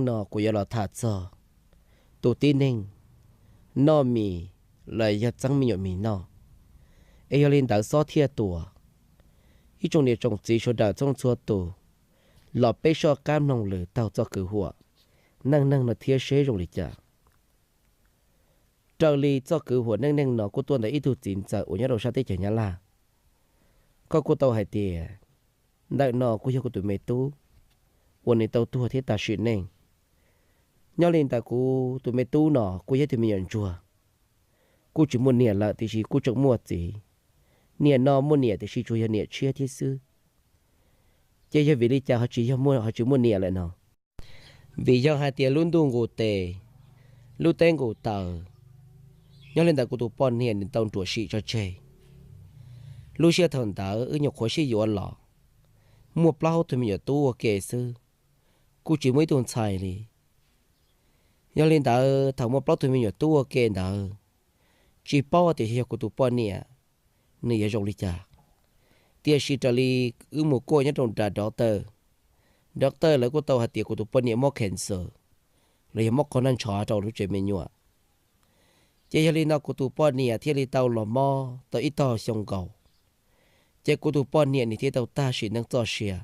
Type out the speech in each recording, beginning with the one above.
No kuv yuav los tham txog tus tib neeg noj mis los yog txeeb me nyuam mis noj, es yog li ntawd xob thiaj tuag. Ib tsoom niam tsoom txiv sawv daws txhua txhua tus, los peb soj qab mloog lwm taug txoj kwv huam neej neeg no thiab seb zoo li cas. Raws li txoj kwv huam neej neeg no kuj tuaj ntawm ib tug txiv ntxawm uas nyob rau sab teb chaws Nyab Laj. Koj kuj tau hais tias ntawm no kuj yog kuv tus me tub uas nws tau tuag thiab tas sim neej. Nyob li ntawd kuv tus me tub no kuj yog ib tug me nyuam ntsuag, kuj tsis muaj niam lawm tiam sis kuj tseem muaj txiv. Niam no muaj niam tiam sis tsuas yog niam tshiab thiab xwb. Ces yog vim li cas ho tsis yog, ho tsis muaj niam lawm no? Vim yog hais tias lub ntuj nqus tes, lub teb nqus taw, nyob li ntawd kuv tus poj niam nws tau nruam sim tso tseg. Lub sij hawm thaum ntawd wb nyuam qhuav sib yuav los, muaj plaub tug me nyuam tub ua ke xwb, kuj tsis muaj ib tug ntxhais li. Yog li ntawd thaum muaj plaub tug me nyuam tub ua ke ntawd, tsis paub tias yog kuv tus poj niam nws yuav zoo li cas. Tiam sis raws li wb mus kuaj nyob rau nram doctor, doctor lawv kuj tau hais tias kuv tus poj niam mob cancer los yog mob qhov nag ntsho rau lub tsev me nyuam. Ces yog li no kuv tus poj niam thiaj li tau los mob tau ib tog xyoo nkaus. Ces kuv tus poj niam nws thiaj tau tag sim neej txoj sia.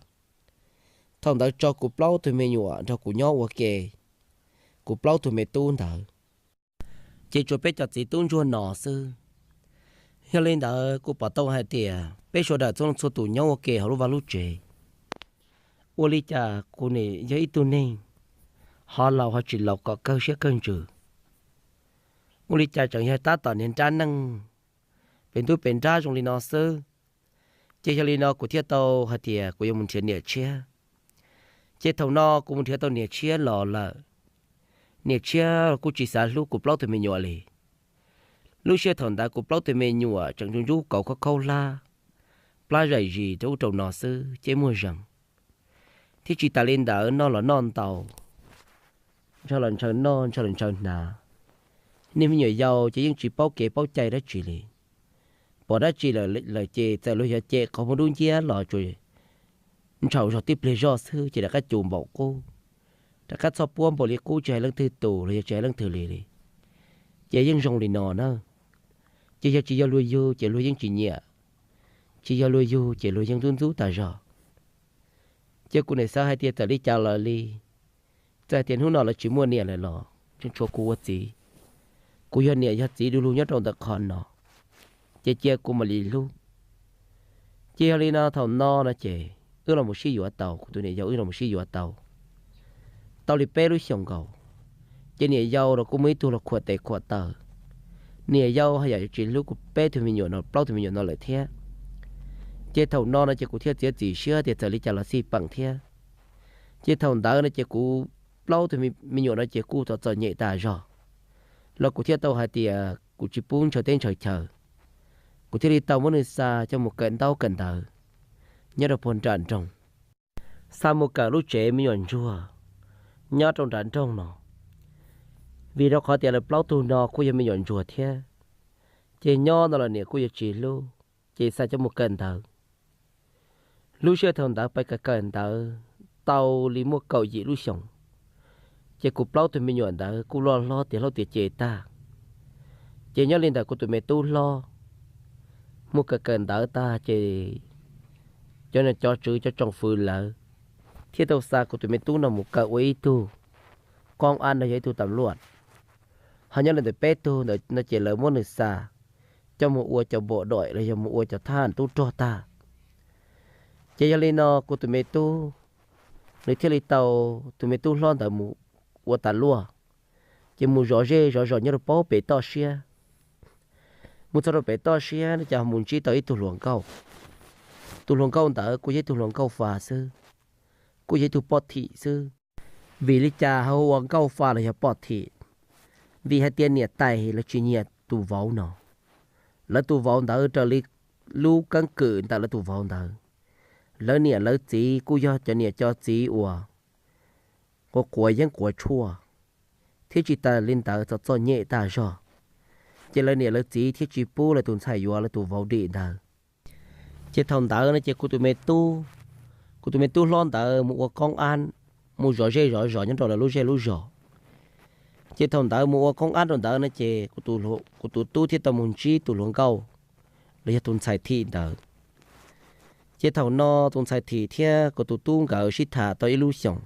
Thaum ntawd tso kuv plaub tug me nyuam nrog kuv nyob ua ke, kuv plaub tug me tub ntawd, ces tsuas peb cov txiv tub ntsuag no xwb. Yog li ntawd kuv pom tau hais tias peb sawv daws txhua leej txhua tus nyob ua ke hauv lub vaj lub tsev. Ua li cas kuv nim yog ib tug neeg ho laus ho tsis laus kom kawg siab kawg ntsws, ua li cas tseem yog tab tom niag nrab neej pem ntub pem nrab zoo li no xwb. Ces yog li no kuv thiaj tau hais tias kuv yuav mus nrhiav niam tshiab. Ces thaum no kuv mus nrhiav tau niam tshiab los lawm, niam tshiab kuj tsis xav hlub kuv plaub tug me nyuam li. Lub sij hawm thaum ntawd kuv plaub tug me nyuam tseem ntsub ntsub kauv khaub khaub hlab, plab zais zis rau ub rau no xwb, ces muag zees. Thiab tsis tas li ntawd noj los noj ntau, ntshaw los ntshaw noj, ntshaw los ntshaw hnav. Niag me nyuam yaus ces yeej tsis paub kev paub cai dab tsi li. Pom dab tsi lawm ces txawm luag yuav cem qhov muag dub nciab los tsuas ntshaum zog tib pliag zoj xwb ces rov qab cus npaum qub, rov qab txhoj puab npaum li qub tsis hais leej twg tus los yog tsis hais leej twg li li. Ces yeej zoo li no na. Ces yog tsis yog luag yug ces luag yeej tsis nyiam, tsis yog luag yug ces luag yeej ntxub ntxub tas zog. Ces kuv nim xav hais tias txawm li cas los li, txawm hais tias hnub no lawv tsis muaj niam lawm los tseem tshuav kuv ua txiv. Kuv yog niam yog txiv du lug nyob rau ntawm qhov no, ces cia kuv mam li hlub. Ces yog li no thaum no no ces wb los mus sib yuav tau, kuv tus niam yau wb los mus sib yuav tau, tau li peb lub xyoos nkaus. Ces niam yau los kuj muaj ib tug los khuam tes khuam taw. Niam yau haj yam tsis hlub kuv peb tug me nyuam no, plaub tug me nyuam no lawm thiab. Ces thaum no no ces kuv thiaj txiav txim siab tias txawm li cas los xij peem thiab. Ces thaum ntawd no ces kuv plaub tug me nyuam no ces kuj txom txom nyem tas zog, los kuv thiaj tau hais tias kuv tsis pub ntshaw teb ntshaw chaw. Kuv thiaj li tau muab nws xa coj mus kawm ntaub kawm ntawv nyob rau puag nram nroog, xa mus kawm lub tsev me nyuam ntsuag nyob rau nram nroog no. Vim rau qhov tias lawv plaub tug no kuj yog me nyuam ntsuag thiab, ces nyob no los niam kuj yuav tsis hlub, ces xa coj mus kawm ntawv. Lub sij hawm thaum ntawd pais kawm kawm ntawv tau li muaj kaum yim lub xyoos, ces kuv plaub tug me nyuam ntawd kuj loj hlob tiav hlob tiav ceg tag. Ces nyob li ntawm kuv tus me tub hlob mus kawm kawm ntawv tag ces cov niam cov tswv cov tsoom fwv lawv thiaj tau xa kuv tus me tub no mus kawm ua ib tug koob ab los yog ib tug tam luaj. Ho nyob li ntawm peb tug ntawd no ces lawv muab nws xa coj mus ua cov npaum doim los yog mus ua cov thab ham tub rog tag. Ces yog li no kuv tus me tub, nws thiaj li tau tus me tub hlob ntawd mus ua tas luaj, ces mus zov zej zov zos nyob rau pem toj siab. Mus txog rau pem toj siab no ces ho mus ntsib tau ib tug hluas nkauj. Tus hluas nkauj ntawd kuj yog ib tug hluas nkauj fa xwb, kuj yog ib tug poj thim xwb. Vim li cas ho hu ua nkauj fa los yog poj thim? Vim hais tias niam tais lawv tsis nyiam tus vauv no. Lawv tus vauv ntawd raws li lub keeb kwm ntawm lawv tus vauv ntawd, lawv niam lawv txiv kuj yog cov niam cov txiv uas quav quav yeeb quav tshuaj, thiab tsis tas li ntawd txom txom nyem tas zog, ces lawv niam lawv txiv thiaj tsis pub lawv tus ntxhais yuav lawv tus vauv dim ntawd. Ces thaum ntawd no ces kuv tus me tub, kuv tus me tub hlob ntawd mus ua koob ab mus zov zej zov zos nyob rau lawv lub zej lub zos. Ces thaum ntawd mus ua koob ab rau ntawd no ces kuv tus tub thiaj tau mus ntsib tus hluas nkauj los yog tus ntxhais thim ntawd. Ces thaum no tus ntxhais thim thiab kuv tus tub nkawd sib tham tau ib lub xyoos.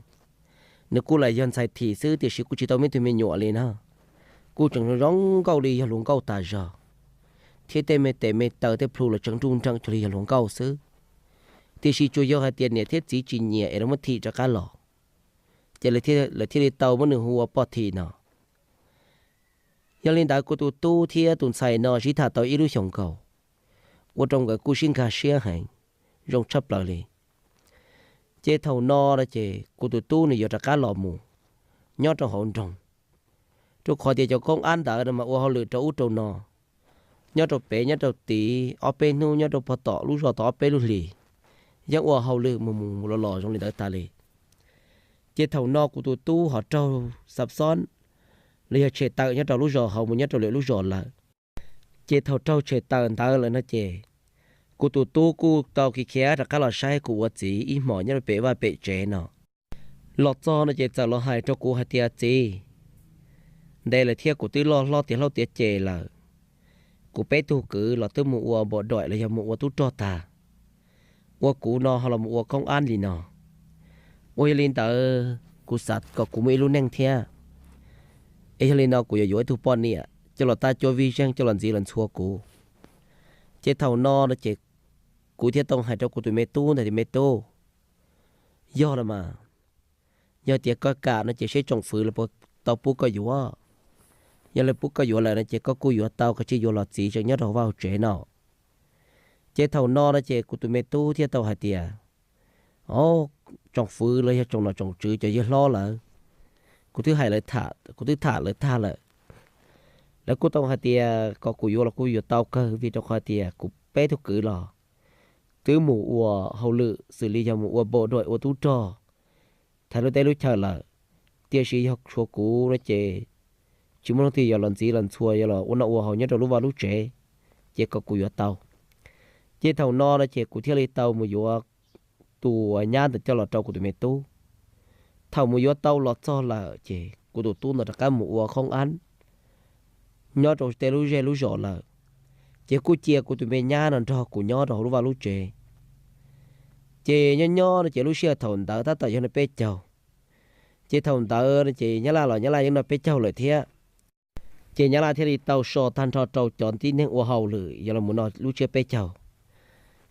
Nws kuj lam yog ntxhais thim xwb tiam sis kuj tsis tau muaj ib tug me nyuam li na. Kuj tseem zoo nkauj li yog hluas nkauj tas zog, thiab tej me tes me taw tej plhu los tseem nruj nreem cuag li yog hluas nkauj xwb. Tiam sis tsuas yog hais tias niam thiab txiv tsis nyiam es lawv muab thim rov qab los, ces lawv thiaj li tau muab nws hu ua Poj Thim no. Yog li ntawd kuv tus tub thiab tus ntxhais no sib tham tau ib lub xyoos nkaus, ua rau nkawd kuj sib nkag siab heev, zoo tshaj plaws li. Ces thaum no no ces kuv tus tub nws yuav rov qab los mus nyob rau hauv nroog, rau qhov tias cov koob ab ntawd no mas ua hauj lwm rau ub rau no, nyob rau pem nyob rau tid ob peb hnub, nyob rau pog tom lub zos tau ob peb lub hlis, yeej ua hauj lwm mus mus los los zoo li ntawd tas li. Ces thaum no kuv tus tub ho raug xav xob los yog tshem tawm nyob rau lub zos hauv mus nyob rau lwm lub zos lawm. Ces thaum raug tshem tawm ntawd lawm no ces kuv tus tub kuj tau khiav khiav rov qab los saib kuv ua txiv ib hmos nyob rau pem vaj pem tsev no. Los txog no ces txawm los hais rau kuv hais tias, Txiv, ntev lawm thiab kuv twb loj hlob tiav hlob tiav ces lawm. Kuv peb tug kwv los twb mus ua npau daim los yog mus ua tub rog tag, ua kuv no ho los mus ua koob ab li no. Ua yog li ntawd kuv xav kom kuv muaj ib lub neej thiab, es yog li no kuv yuav yuav ib tug poj niam coj los tab cuab vij zeej coj los ntxiv los ntxhua kuv. Ces thaum no no ces kuv thiaj tau hais rau kuv tus me tub ntawd tias, Me tub, yog los mas, yog tias koj kam no ces seb tsoom fwv lawv puas tau pub koj yuav. Yog lawv pub koj yuav lawm no ces koj kuj yuav tau, koj cia yuav los txiv tseem nyob rau hauv vaj hauv tsev no. Ces thaum no no ces kuv tus me tub thiaj tau hais tias, O, tsoom fwv los yog tsoom nom tsoom tswv cov yawg hlob lawv, kuv twb hais lawv tham, kuv twb tham lawv tag lawm. Lawv kuj tau hais tias kom kuv yuav los kuj yuav tau kawg vim rau qhov tias kuv peb tug kwv los twb mus ua hauj lwm xws li yog mus ua npau daim ua tub rog thaiv lub teb lub chaw lawm. Tiam sis yog tshuav kuv no ces tsis muaj leej twg yuav los ntxiv los ntxhua yuav los ua noj ua haus nyob rau lub vaj lub tsev, ces kom kuv yuav tau. Ces thaum no no ces kuv thiaj li tau mus yuav tus nyab ntawd coj los rau kuv tus me tub. Thaum mus yuav tau los txog lawm ces kuv tus tub ntawd rov qab mus ua khoob ab nyob rau tej lub zej lub zos lawm. Ces kuj cia kuv tus me nyab no nrog kuv nyob rau hauv lub vaj lub tsev. Ces nyob nyob no ces lub sij hawm thaum ntawd tab tom yog noj peb caug. Ces thaum ntawd no ces nyab laj los nyab laj yeej noj peb caug lawm thiab. Ces nyab laj thiaj li tau so tag nrho rau cov tib neeg ua hauj lwm yuav los mus noj lub tsiab peb caug.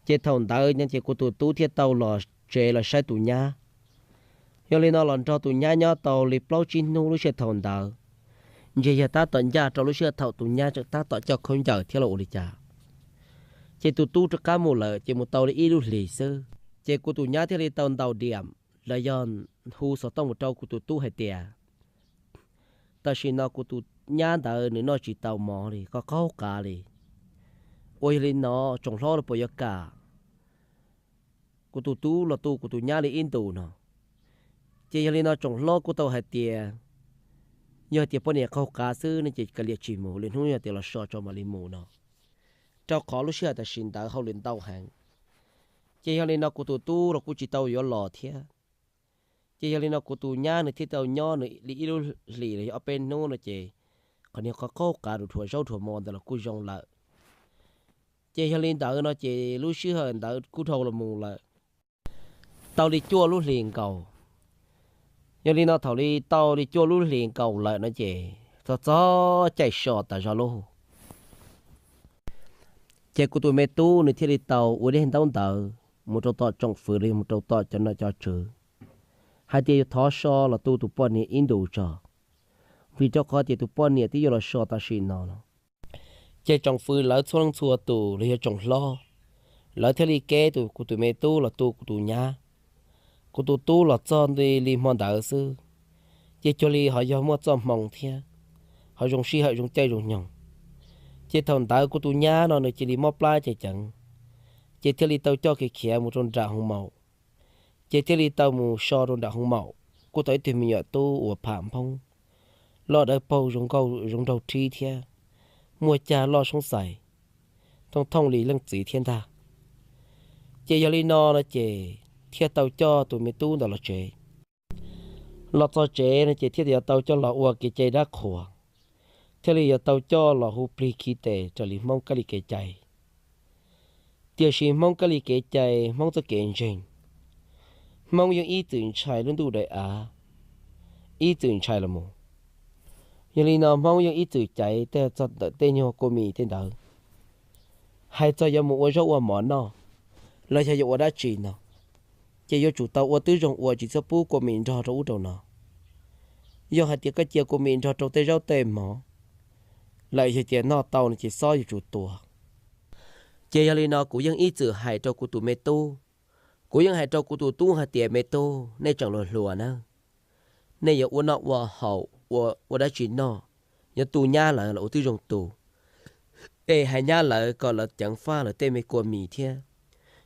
Ces thaum ntawd no ces kuv tus tub thiaj tau los tsev los saib tus nyab. Yog li no los nrog tus nyab nyob tau li plaub tsib hnub lub sij hawm thaum ntawd, ntshe yog tab tom ncaj rau lub sij hawm thaum tus nyab tseem tab tom coj khaub ncaws thiab los ua li cas. Ces tus tub rov qab mus lawm ces mus tau li ib lub hlis xwb, ces kuv tus nyab thiaj li tau ntaus diam los yog hu xov tooj mus rau kuv tus tub hais tias, Tam sim no kuv tus nyab ntawd nws noj tsis tau mov li, qaug qaug qav li. Ua yog li no tsoom hlob los puas yuav kam kuv tus tub los tu kuv tus nyab li ib ntus no? Ces yog li no tsoom hlob kuj tau hais tias, Yog tias poj niam qaug qav xwb no ces kav liam tsis mus, lwm hnub yog tias los so tso mam li mus no, rau qhov lub sij hawm tam sim ntawd hauj lwm ntau heev. Ces yog li no kuv tus tub los kuj tsis tau yuav los thiab. Ces yog li no kuv tus nyab nws thiaj tau nyob nws li ib lub hlis los yog ob peb hnub no ces qhov niag qaug qaug qav rau dhuav zaub dhuav mov ntawd los kuj zoo lawm. Ces yog li ntawd no ces lub sij hawm ntawd kuj dhau los mus lawm tau li cuaj lub hlis nkaus. Yog li no thaum li tau li cuaj lub hlis nkaus lawm no ces txog txog caij so tas zog lauj, ces kuv tus me tub nws thiaj li tau ua dej ntaub ntawv mus rau tom tsoom fwv los yog mus rau tom cov nom cov tswv hais tias yuav thov so los tu tus poj niam ib ntus tso, vim rau qhov tias tus poj niam twb yuav los so tam sim no no. Ces tsoom fwv lawv txhua leej txhua tus los yog tsoom hlob, lawv thiaj li keb tus kuv tus me tub los tu kuv tus nyab. Kuv tus tub los txog nti li hmo ntawd xwb, ces cuag li ho yog muaj txoj hmoo thiab, ho zoo sij hawm zoo caij zoo nyoog. Ces thaum ntawd kuv tus nyab no nws cia li mob plab ceev ceev, ces thiaj li tau coj kiag khiav mus rau nram hoo maum. Ces thiaj li tau mus so rau nram hoo maum, kuj tau ib tug me nyuam tub uas pham nphoob, loj dawb paug zoo nraug rhib thiab, muaj cag loj soob xais, thooj thooj li leej txiv thiab ntag. Ces yog li no no ces thiaj tau coj tus me tub ntawd los tsev. Los txog tsev no ces thiaj yuav tau coj los ua kev cai dab qhuas, thiaj li yuav tau coj los hu plig khi tes raws li Hmoob kab li kev cai. Tiam sis Hmoob kab li kev cai, Hmoob txoj kev ntseeg, Hmoob yeej ib txwm ntshai lub ntuj daim av, ib txwm ntshai los mus. Yog li no Hmoob yeej ib txwm caiv tej txog ntawm tej nyuag kua mis tej ntawd. Hais txog yuav mus ua zaub ua mov noj, los yog yuav ua dab tsi no, ces yuav tsum tau ua tib zoo ua, tsis txhob pub kua mis nrog rau ub rau no. Yog hais tias koj cia kua mis nrog rau tej zaub tej mov lawm, yog tias noj tau no ces xob yuav tsum tuag. Ces yog li no kuv yeej ib txwm hais rau kuv tus me tub, kuv yeej hais rau kuv tus tub hais tias, me tub, nej tseem hluas hluas na, nej yuav ua noj ua haus, ua, ua dab tsi noj, yuav tu nyab lawm los ua tib zoo tu, es hais nyab lawv kom lawv ceev faj lawv tej me kua mis thiab,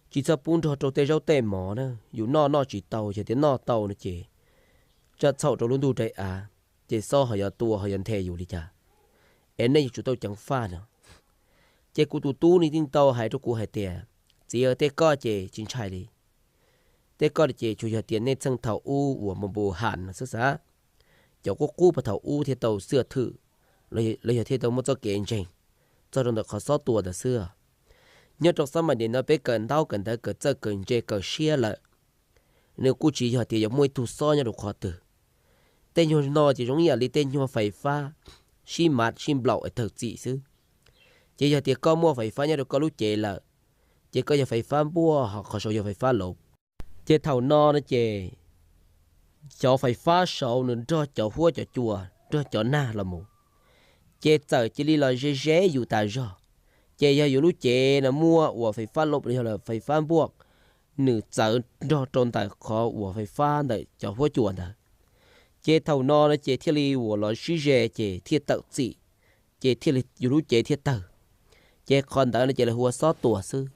tsis txhob pub nrog rau tej zaub tej mov na. Yus noj noj tsis tau, yog tias noj tau no ces tsam txhaum rau lub ntuj daim av, ces xob ho yuav tua ho yuav nthe yus li cas. Es nej yuav tsum tau ceev faj no. Ces kuv tus tub nws thiaj tau hais rau kuv hais tias, txiv, tej koj ces tsis ntshai li. Tej koj ces tsuas yog tias nej txheej thaum ub uas npau npau has no xwb xav, cov qub qub puag thaum ub thiaj tau xwm thwm, los yog thiaj tau muaj txoj kev ntseeg txog rau ntawm qhov xob tua ntawd xwb. Nyob rau xab mais nim no peb kawm ntaub kawm ntawv kawm txawj kawm ntse kawm siab lawm, nws kuj tsis yog tias yuav muaj ib tug xob nyob rau qhov twg. Tej nyuag no ces zoo ib yam li tej nyuag fais fab sib mav sib nplaum es tawg txim xwb. Ces yog tias koj muaj fais fab nyob rau koj lub cev lawm, ces koj yog fais fab npuaj ho qhov saud yog fais fab laus. Ces thaum no no ces cov fais fab saud nws nrog cov huab cov cua, nrog cov nag los mus, ces txawm cia li los ze ze yus tas zog. Ces yog yus lub cev no muaj uas fais fab laus los yog fais fab npuaj, nws txawv nrog rau ntawm qhov uas fais fab ntawm cov huab cua ntawd. Ces thaum no no ces thiaj li uas los sib ze ces thiaj tawm txim, ces thiaj li yus lub cev thiaj tawg. Ces qhov ntawd no ces lawv hu ua xob tua xwb.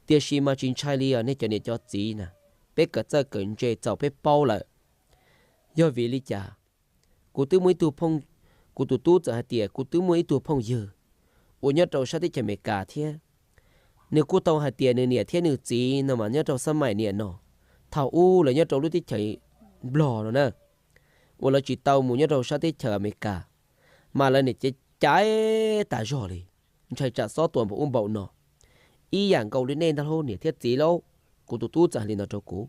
Tiam sis mas tsis ntshai li os nej cov niam cov txiv na, peb kawm txawj kawm ntse txaus peb paub lawm. Yog vim li cas? Kuv twb muaj ib tug phooj, kuv tus tub txawm hais tias kuv twb muaj ib tug phooj ywg uas nyob rau sab teb chaws Amelikas thiab. Nws kuj tau hais tias nws niam thiab nws txiv no mas nyob rau xab mais niam no, thaum ub lawv nyob rau lub teb chaws Nplog no na, uas lawv tsis tau mus nyob rau sab teb chaws Amelikas, mas lawv niam caiv caiv tas zog li, ntshai tsam xob tua npaum ub npaum no. Ib yam nkaus li nej ntag lauj niam thiab txiv lauj. Kuv tus tub txawm hais li no rau kuv.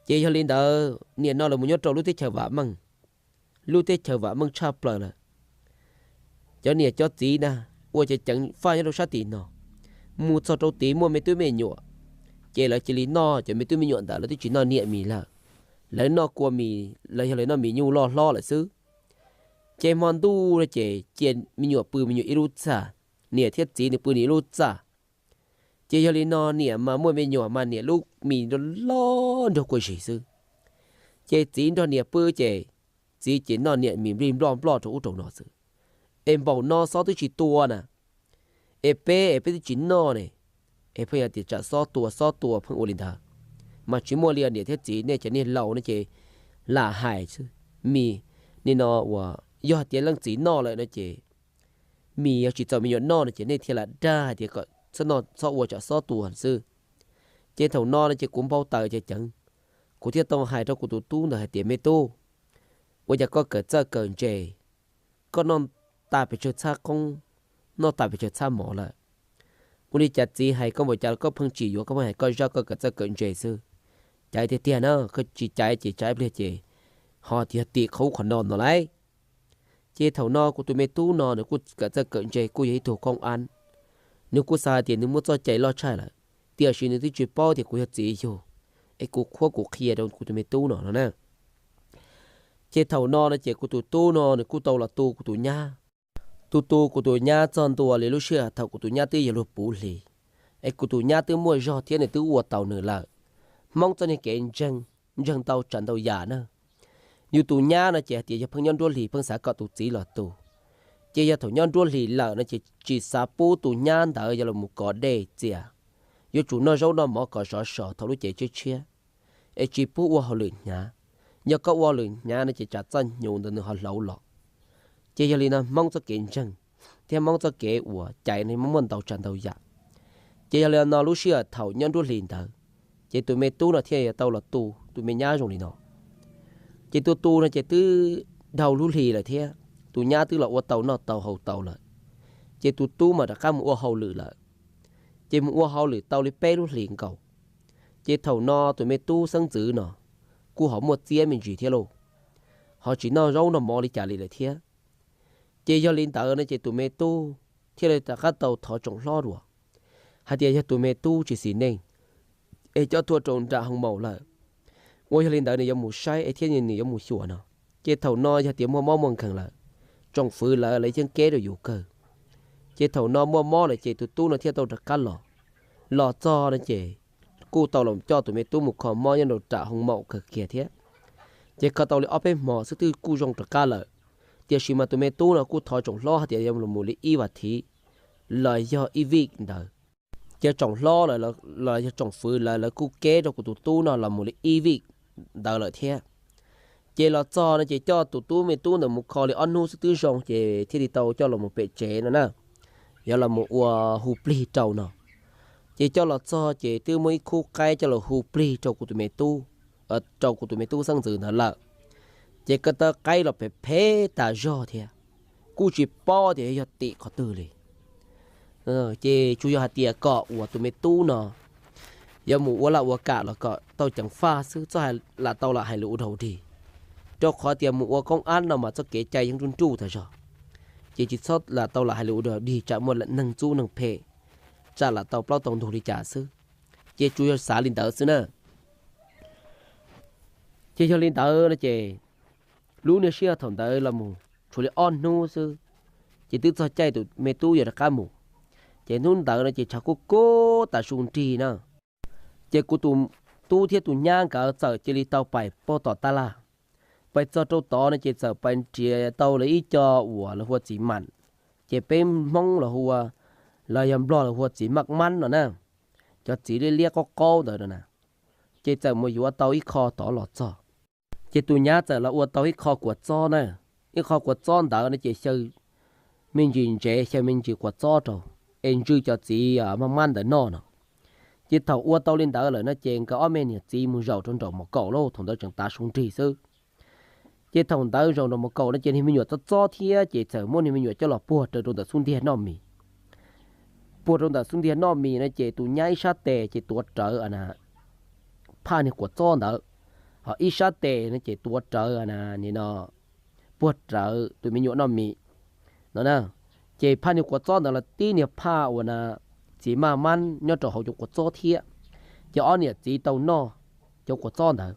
Ces yog li ntawd nim no lawv mus nyob rau lub teb chaws vam meej, lub teb chaws vam meej tshaj plaws lawm. Cov niam cov txiv na, ua ceev ceev faj nyob rau sab tim no, mus txog rau tid muaj me tub me nyuam, ces lawv cia li noj cov me tub me nyuam ntawd, lawv twb tsis noj niam mis lawm. Lawv noj kua mis los yog lawv noj mis nyuj loj hlob lawm xwb. Ces hmo ntuj no ces cia me nyuam pw me nyuam ib lub txaj, niam thiab txiv nws pw nws ib lub txaj. Ces yog li no niam mas muaj me nyuam mas niam lub mis loj loj nrog kua zis xwb. Ces txiv nrog niam pw ces txiv ces noj niam mis nplij nploj nploj rau ub rau no xwb. Es npaum no xob twb tsis tua na, es peb es peb twb tsis noj ne, es pheej yog tias tsam xob tua xob tua pheej ua li ntawd. Mas tsis muaj li os niam thiab txiv, nej cov niag laus no ces lam hais xwb. Mis, nim no uas yog tias leej txiv noj lawm no ces mis yog tsis txaus me nyuam noj no ces nej thiaj lam dag hais tias kom txhob noj txhob ua tsam xob tua xwb. Ces thaum no no ces kuv npau taws ceev ceev, kuv thiaj tau hais rau kuv tus tub ntawd hais tias me tub, ua cas koj kawm txawj kawm ntse, koj noj tas pes tsawg txhab qoob, noj tas pes tsawg txhab mov lawm, ua li cas txiv hais koj npaum cas los koj pheej tsis yuav, koj pheej hais koj zaj koj kawm txawj kawm ntse xwb. Caiv tiag tiag na, koj tsis caiv ces tsam ib pliag ces ho yog tim qhov ub qhov no no lauj. Ces thaum no kuv tus me tub no nws kuj kawm txawj kawm ntse kuj yog ib tug koob ab, nws kuj xav hais tias nws muaj txoj cai loj tshaj lawm, tiam sis nws twb tsis paub tias kuv yog txiv yug, es kuv qhuab kuv qhia rau kuv tus me tub no no na. Ces thaum no no ces kuv tus tub no nws kuj tau los tu kuv tus nyab. Tu tu kuv tus nyab txog ntua li lub sij hawm thaum kuv tus nyab twb yog luag puv hlis, es kuv tus nyab twb muaj zog thiab nws twb ua tau nws lawm. Hmoob txoj niag kev ntseeg, ntseeg ntau tsav ntau yam na. Yus tus nyab no ces hais tias yog pheej nyob nruab hlis pheej xav kom tus txiv los tu. Ces yog thaum nyob nruab hlis lawm no ces tsis xav pub tus nyab ntawd yuav los mus kov dej txias, yuav tsum noj zaub noj mov kom sov so thaum lub cev tshiab tshiab, es tsis pub ua hauj lwm hnyav. Yog koj ua hauj lwm hnyav no ces tsam txoj hnyuv ntawd nws ho hlauv los. Ces yog li no Hmoob txoj kev ntseeg thiab Hmoob txoj kev uas caiv no muaj ntau tsav ntau yam. Ces yog li no lub sij hawm thaum nyob nruab hlis ntawd, ces tus me tub no thiaj yuav tau los tu tus me nyab zoo li no. Ces tus tus no ces twb dhau lub hlis lawm thiab, tus nyab twb los ua tau noj tau haus tau lawm, ces tus tub mas rov qab mus ua hauj lwm lawm. Ces mus ua hauj lwm tau li peb lub hlis nkaus, ces thaum no tus me tub xeeb ntxwv no kuj ho muaj txiab me ntsis thiab lauj, ho tsis noj zaub noj mov li cas li lawm thiab. Ces yog li ntawd no ces tus me tub thiaj li rov qab tau thov tsoom hlob dua hais tias yog tus me tub tsis xis neej es coj tuaj rau nram hoo maum lawm, uas yog li ntawd nws yuav mus saib es thiab nws yuav mus xyuas no. Ces thaum no yog tias muaj mob muaj nkeeg lawm, tsoom fwv lawv lawv yeej keb rau yus kawg. Ces thaum no muaj mob lawm ces tus tub no thiaj tau rov qab los. Los txog no ces kuj tau los coj tus me tub mus kho mob nyob rau nram hoo maum kawg kiag thiab. Ces kho tau li ob peb hmo xwb twb kuj zoo rov qab lawm. Tiam sis mas tus me tub no kuj thov tsoom hlob hais tias yuav los mus li ib vas thiv los yog ib vij ntawd. Ces tsoom hlob los yog tsoom fwv lawv lawv kuj keb rau kuv tus tub no los mus li ib vij ntawd lawm thiab. Ces los txog no ces coj tus tub me tub ntawd mus kho li ob hnub xwb twb zoo ces thiaj li tau coj los mus pem tsev no na, yuav los mus ua hu plig rau no. Ces coj los txog ces twb muaj ib khub qaib coj los hu plig rau kuv tus me tub, rau kuv tus me tub xeeb ntxwv ntawd lawm. Ces ko taw qaib los phem phem tas zog thiab, kuj tsis paub tias yog tim qhov twg li. Ces tsuas yog hais tias kom uas tus me tub no yuav mus ua laj ua kam los kom tau ceev faj xwb, txhob lam tau lam hais lus ua dog ua dig, rau qhov tias mus ua koob ab no mas txoj kev cai yeej nruj nruj tas zog. Ces tsis txhob lam tau lam hais lus ua dog dig tsam muaj neeg ntxub neeg phem, tsam lam tau plaub tau ntug li cas xwb. Ces tsuas yog xav li ntawd xwb na. Ces yog li ntawd no ces lub niag sij hawm thaum ntawd los mus tshuav li ob hnub xwb, ces twb txog caij tus me tub yuav rov qab mus. Ces hnub ntawd no ces tshav kub kub tas su nrig na. Ces kuv tus tub thiab tus nyab nkawd txawm cia li tau pais puag tom tab laj. Pais txog rau tod no ces txawm pais nrhiav tau lawv ib co uas lawv hu ua txiv mam, ces peb Hmoob los hu ua, los yog Nplog los hu ua txiv maj mab no na, cov txiv liab liab qaub qaub ntawd no na. Ces txawm mus yuav tau ib qho tod los txog. Ces tus nyab txawm los ua tau ib qho kua txob na, ib qho kua txob ntawd no ces xyaw me ntsis ntsev xyaw me ntsis kua txob rau, es ntsw cov txiv maj mab ntawd noj no. Ces thaum ua tau li ntawd lawm no ces nkawd ob me niam txiv mus zaum rau nraum mos kaum lauj, thaum ntawd tseem tav su nrig xwb. Ces thaum ntawd zaum nraum mos kaum no ces niag me nyuam txob txob thiab ces txawm muab niag me nyuam coj los puag raws rau ntawm xub ntiag noj mis. Puag rau ntawm xub ntiag noj mis no ces tus nyab ib sab tes ces tuav rawv phaj niag kua txob ntawd, ho ib sab tes no ces tuav rawv nim no puag rawv tus me nyuam noj mis no na. Ces phaj niag kua txob ntawd los tib niag phaj uas na txiv maj mab nyob rau hauv cov kua txob thiab, ces ob niam txiv tau noj cov kua txob ntawd.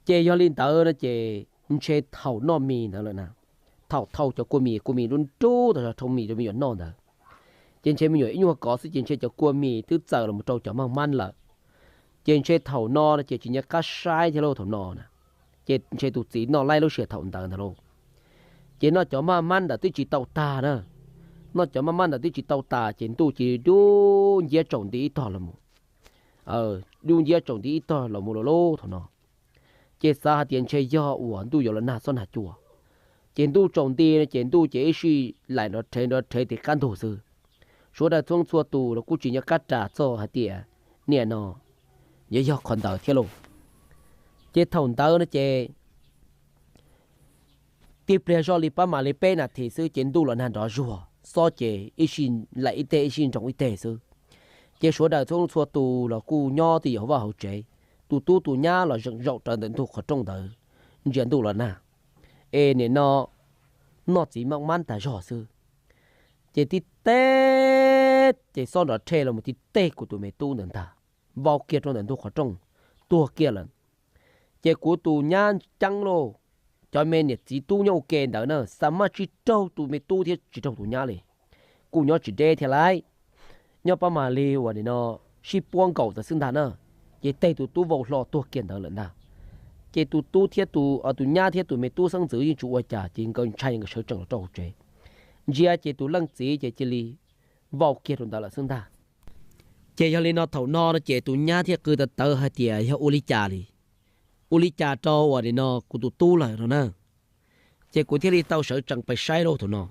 Ces yog li ntawd no ces ntshe thaum noj mis ntawd lawm na, thaum thau cov kua mis, kua mis nruj nruj tas zog thau mis rau me nyuam noj ntawd, ces ntshe me nyuam ib nyuag kov xwb ces ntshe cov kua mis twb txawm los mus rau cov maj mab lawm. Ces ntshe thaum no no ces tsis nco qab saib thiab lauj, thaum no na, ces ntshe tus txiv noj laib lub sij hawm thaum ntawd ntag lauj. Ces noj cov maj mab ntawd twb tsis tau tag na, noj cov maj mab ntawd twb tsis tau tas ces ntuj cia li dub nciab tsaus nti ib tog los mus, dub nciab tsaus nti ib tog los mus lauj lauj thaum no. Ces xav hais tias ntshe yog uas ntuj yuav los nag xob nag cua, ces ntuj tsaus nti no ces ntuj ces ib sij laim nrov rhev nrov rhev tim qab ntug xwb. Sawv daws txhua txhua tus los kuj tsis nco qab ras txog hais tias niaj no yuav yog qhov ntawd thiab lauj. Ces thaum ntawd no ces tib pliag zoj li pab mam li peb nas this xwb ces ntuj los nag nrov zuag, xob ces ib sij laim ib teg ib sij nroo ib teg xwb. Ces sawv daws txhua txhua tus los kuj nyob twj ywm hauv vaj hauv tsev, tus tub tus nyab los zeem zaum raws ntawm ntug qhov rooj ntawd, ntsia ntuj los nag, es nim no noj txiv maj mab tag zog xwb. Ces tib teg ces xob nrov rhe los mus tib teg kuv tus me tub ntawd ntag, vau kiag rau ntawm ntug qhov rooj, tuag kiag lawm. Ces kuv tus nyab ceeb lauj, cov me niam txiv tub nyob ua ke ntawd na xa maj tsis raug tus me tub thiab tsis raug tus nyab li, kuj nyob tsis deb thiab lauj, nyob pab mam li uas nim no sib puab nkaus ntawd xwb ntag na. Ces teg tus tub vau hlo tuag kiag ntawd lawm ntag. Ces tus tub thiab tus, tus nyab thiab tus me tub xeeb ntxwv yeej tsis ua cas ces nkawd ntshai nkawd sawv tsees los rau hauv tsev. Ntsia ces tus leej txiv ces cia li vau kiag rau ntawd lawm xwb ntag. Ces yog li no thaum no no ces tus nyab thiaj qw tawv tawv hais tias yog ua li cas li, ua li cas rau uas nim no kuv tus tub lawm no na. Ces kuv thiaj li tau sawv tsees pais saib lauj thaum no.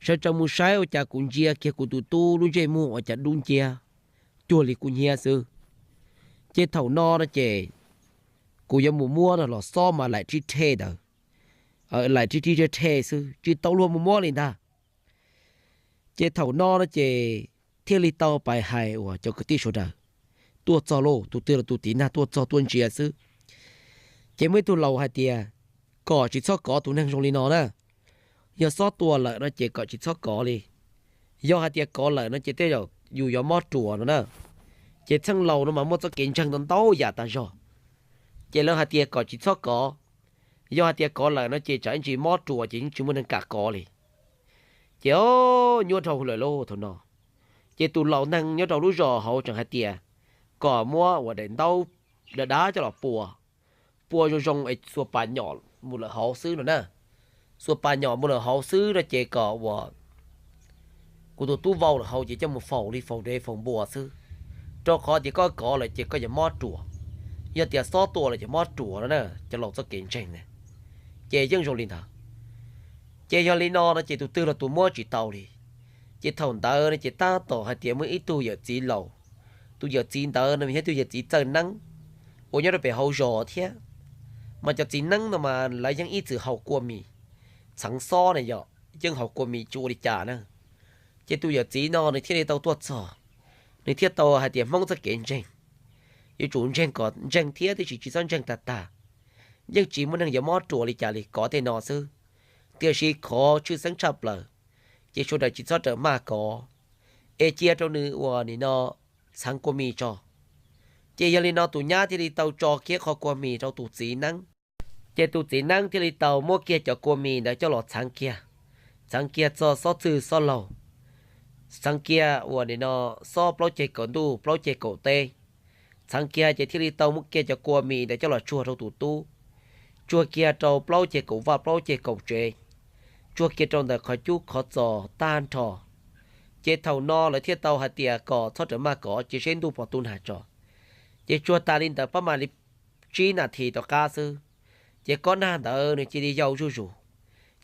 Sawv tsees mus saib ua cas kuv ntsia kiag kuv tus tub lub ntsej muag ua cas dub nciab, cuag li kub hnyiab xwb. Ces thaum no no ces kuv yuav mus muab no los xob mas laim rib rhe ntawd, laim rib rib rhe xwb, tsis tau luag mus muab li ntag. Ces thaum no no ces thiaj li tau pais hais uas cov kwv tij sawv daws tuaj txog lauj, tus twg los tus tiv nag tuaj txog tuaj ntsia xwb. Ces muaj ib tug laus hais tias kom tsis txhob kov tus neeg zoo li no na. Yog xob tua lawm no ces kom tsis txhob kov li. Yog hais tias kov lawm no ces tej zaum yus yuav mob ruas no na. Ces txheej laus no mas muaj txoj kev ntseeg ntau ntau yam tas zog. Ces lawv hais tias kom tsis txhob kov, yog hais tias kov lawm no ces tsam ib ntsis mob ruas ces yeej tsis muaj neeg kam kov li. Ces o, nyuaj dhau lawm lauj thaum no. Ces tus laus neeg nyob rau lub zos hauv tseem hais tias kom muab uas daim ntaub dav dav coj los pua, pua zoo zoo es xuas pas nyom mus lawm hauv xwb no na. Xuas pas nyom mus lawm hauv xwb no ces kom uas kuv tus tub vau lawm hauv ces coj mus faus li faus dev faus npua xwb, rau qhov tias koj kov lawm ces koj yuav mob ruas, yog tias xob tua lawm ces mob ruas no na, cov laus txoj kev ntseeg na. Ces yeej zoo li ntawd. Ces yog li no no ces tus twg los tus muab tsis tau li. Ces thaum ntawd no ces tab tom hais tias muaj ib tug yawm txiv laus, tus yawm txiv ntawd no yog ib tug yawm txiv txawj neeb uas nyob rau pem hauv zos thiab. Mas cov txiv neeb no mas lawv yeej ib txwm haus kua mis, txheev xob na yom, yeej haus kua mis tsis ua li cas na. Ces tus yawm txiv no nws thiaj li tau tuaj txog, nws thiaj tau hais tias Hmoob txoj kev ntseeg yuav tsum ntseeg kom ntseeg thiab tiam sis tsis txhob ntseeg tag tag. Yeej tsis muaj neeg yuav mob ruas li cas li, kov tej no xwb. Tiam sis qhov tshwj xeeb tshaj plaws ces sawv daws tsis txhob rawm maj kov, es cia rau nws uas nim no txheev kua mis tso. Ces yog li no tus nyab thiaj li tau tso kiag qho kua mis rau tus txiv neeb. Ces tus txiv neeb thiaj li tau muab kiag cov kua mis ntawd coj los txheev kiag, txheev kiag txog xob txwg xob laug, txheev kiag uas nim no xob plaub ceg kaum ntuj plaub ceg kaum teb, txheev kiag ces thiaj li tau muab kiag cov kua mis ntawd coj los tsuag rau tus tub, tsuag kiag rau plaub ceg kaum vaj plaub ceg kaum tsev, tsuag kiag rau ntawm qhov cub qhov txos tag nrho. Ces thaum no lawv thiaj tau hais tias kom txhob rawm maj kov, cia seb ntuj puas tu nag tso. Ces tsuag tas li ntawd pab mam li tsib nas this tom qab xwb, ces kob nag ntawd nws cia li yau zuj zus,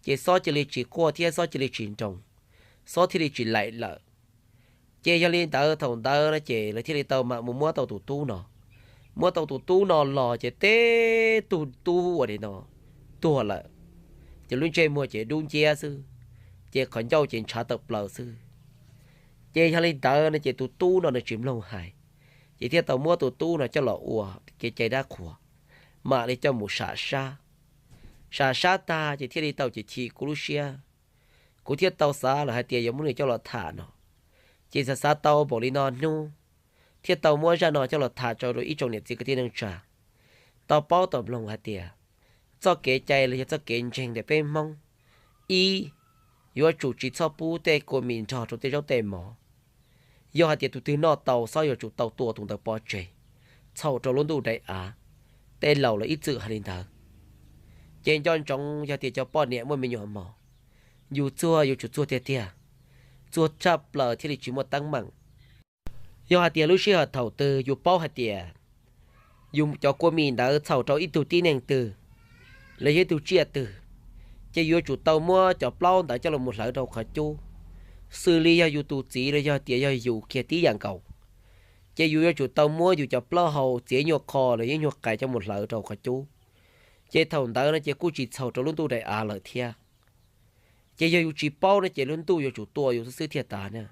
ces xob cia li tsis quaj thiab xob cia li tsis nroo, xob thiaj li tsis laim lawm. Ces yog li ntawd thaum ntawd no ces lawv thiaj li tau mam mus muab tau tus tub no. Muab tau tus tub no los ces teb tug tub uas nim no tuag lawm, ces lub ntsej muag ces dub nciab xwb, ces qhov ncauj ces ntshav tawm plaws xwb. Ces yog li ntawd no ces tus tub no nws tsis mloog hais, ces thiaj tau muab tus tub no coj los ua kev cai dab qhuas, mam li coj mus sam sab. Sam sab tag ces thiaj li tau chim chim kuv lub siab, kuv thiaj tau xav lawm hais tias yuav muab nws coj los tham no. Ces xav xav tau npaum li no hnub, thiaj tau muab zaj no coj los tham tso rau ib tsoom niam txiv kwv tij neej tsa tau paub tau mloog hais tias txoj kev cai los yog txoj kev ntseeg ntawm peb Hmoob, ib, yuav tsum tsis txhob pub tej kua mis nrog rau tej zaub tej mov. Yog hais tias tus twg noj tau xob yuav tsum tau tua tus ntawd pov tseg, txhaum rau lub ntuj daim av. Tej laus lawv ib txwm hais li ntawd. Ces nco ntsoov yog tias cov poj niam muaj me nyuam mos, yus txuag yuav tsum txuag tiag tiag, txuag tshaj plaws thiaj li tsis muaj teeb meem. Yog hais tias lub sij hawm thaum twg yus paub hais tias yus cov kua mis ntawd txhaum rau ib tug tib neeg twg los yog ib tug tsiaj twg, ces yuav tsum tau muab cov plaub ntawd coj los mus hlawv rau qhov cub, xws li yog yus tus txiv los yog tias yog yus kiag tib yam nkaus. Ces yus yuav tsum tau muab yus cov plaub hau txiav nyuag qho los yog nyuag qais coj mus hlawv rau qhov cub. Ces thaum ntawd no ces kuj tsis txhaum rau lub ntuj daim av lawm thiab. Ces yog yus tsis paub no ces lub ntuj yuav tsum tua yus xwb xwb thiaj tas na.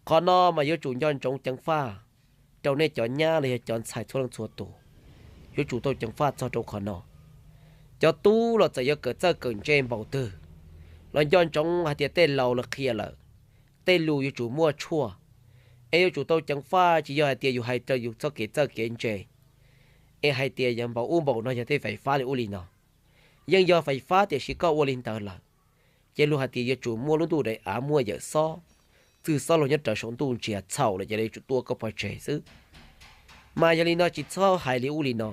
Qhov no mas yuav tsum nco ntsoov ceev faj rau nej cov nyab los yog cov ntxhais txhua leej txhua tus, yuav tsum tau ceev faj txog rau qhov no. Cov tub los txawm yuav kawm txawj kawm ntse npaum twg los nco ntsoov hais tias tej laus lawv qhia lawm, tej lus yuav tsum muaj tshuaj, es yuav tsum tau ceev faj, tsis yog hais tias yus hais rau yus txoj kev txawj kev ntse es hais tias yog npaum ub npaum no yog tej fais fab li ub li no. Yeej yog fais fab tiam sis koj ua li ntawd lawm, ces luag hais tias yuav tsum muaj lub ntuj daim av muaj yawm xob, txwg xob laug nyob rawv saum ntuj ntsia txhaum lawm ces yuav tsum tua koj pov tseg xwb. Mas yog li no tsis txhob hais li ub li no.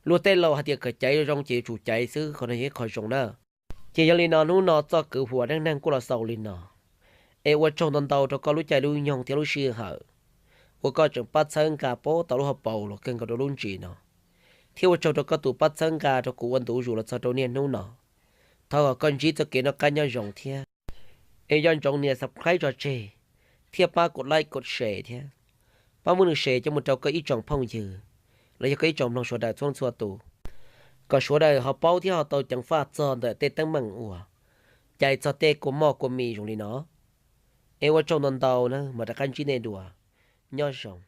Luag tej laus hais tias kom caiv zoo ces yuav tsum caiv xwb, qhov no yog ib qho zoo na. Ces yog li no hnub no txoj kwv huam neej neeg kuj los xaus li no. Es ua tsaug ntau ntau rau koj lub caij lub nyoog thiab lub sij hawm uas koj tseem pab txhawb nqa pab tau lub hauv paus los kawg nkaus rau lub ntsis no, thiab ua tsaug rau koj tus pab txhawb nqa rau kuv ua ntu zus los txog rau niaj hnub no. Thov kom koj ntsib txoj kev noj qab nyob zoo thiab. Es nco ntsoov nias subscribe tso tseg, thiab pab kom like kom share thiab, pab muab nws share coj mus rau koj ib tsoom phooj ywg, los yog koj ib tsoom mloog sawv daws txhua txhua tus, kom sawv daws ho paub thiab ho tau ceev faj txog ntawm tej teeb meem uas cais txog tej kua moj kua mis zoo li no. Es ua tsaug ntau ntau na, mam rov qab ntsib nej dua. Nyob zoo.